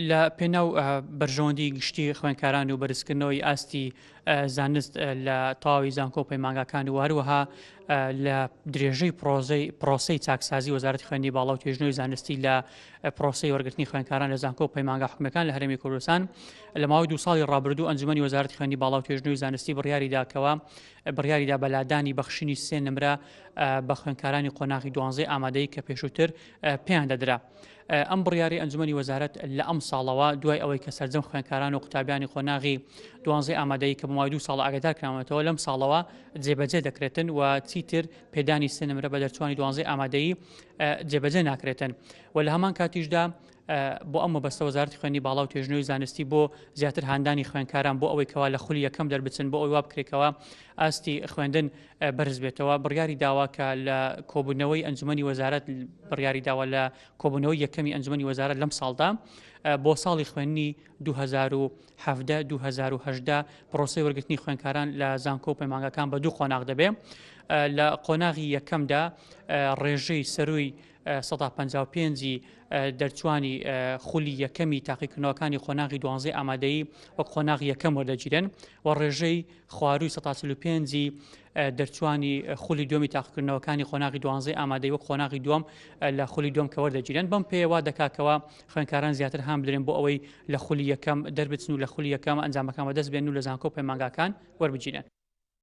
لە پێناو بەرژەوەندی گشتی خوێندکاران و بەرزکردنەوەی ئاستی زانست لە تەواوی زانکۆ و پەیمانگاکان و هەروەها لە درێژەی پرۆزەی پرۆسەی چاکسازی وەزارەتی خوێندنی باڵا و توێژینەوەی زانستی لە پرۆسەی وەرگرتنی خوێندکاران لە زانکۆ و پەیمانگا حکومیەکان لە هەرێمی کوردستان لە ماوەی دوو ساڵی ڕابردوو ئەنجومەنی وەزارەتی خوێندنی باڵا و توێژینەوەی زانستی بڕیاری داکەوە بڕیاریدا بە لادانی بەخشینی سێ نمرە بە خوێندکارانی قۆناغی دوانزەی ئامادەیی کە پێشووتر پێیان دەدرا. ئەم بڕیارەی ئەنجومەنی وەزارەت لە ئەمساڵەوە دوای ئەوەی کە سەرجەم خوێندکاران و قوتابیانی قۆناغی دوانزەی ئامادەیی کە بۆ ماوەی دوو ساڵە ئاگادار کراونەتەوە لەم ساڵەوە جێبەجێ دەکرێتن و چیتر پێدانی سێ نمرە بە دەرچوانی دوانزەی ئامادەیی جێبەجێ ناکرێتن و لە هەمان کاتیشدا بۆ ئەم مەبەستە وەزارەتی خوێندنی باڵا و توێژینەوەی زانستی بۆ زیاتر هاندانی خوێندکاران بۆ ئەوەی کەوا لە خولی یەکەم دەربچن بۆ ئەوی وا بکرێتەوە ئاستی خوێندن بەرز بێتەوە، بڕیاری داوە کە لە کۆبوونەوەی ئەنجومەنی وەزارەت بڕیاری داوە لە کۆبوونەوەی یەکەمی ئەنجومەنی وەزارەت لەم ساڵدا بۆ ساڵی خوێندنی 2017 2018 پرۆسەی وەرگرتنی خوێندکاران لە زانکۆ و پەیمانگاکان بە دوو قۆناغ دەبێ لە قۆناغی یەکەمدا ڕێژەی سەروی 55 ی دەرچوانی خولی یەکەمی تاقیکردنەوەکانی قۆناغی دوانزەی ئامادەیی وەک قۆناغی یەکەم وەردەگیرێن و ڕێژەی خوارووی 145 ی دەرچوانی خولی دووەمی تاقیکردنەوەکانی قۆناغی دوانزەی ئامادەی وەک قۆناغی دووەم لە خولی دووەم کە وەردەگیرێن بەم پێیە وا دەکاتەوە خوێندکاران زیاتر هان بدرێن بۆ ئەوەی لە خولی یەکەم دەربچن و لە خولی یەکەم ئەنجامەکان بەدەست بێن و لە زانکۆ و پەیمانگاکان وەربگیرێن.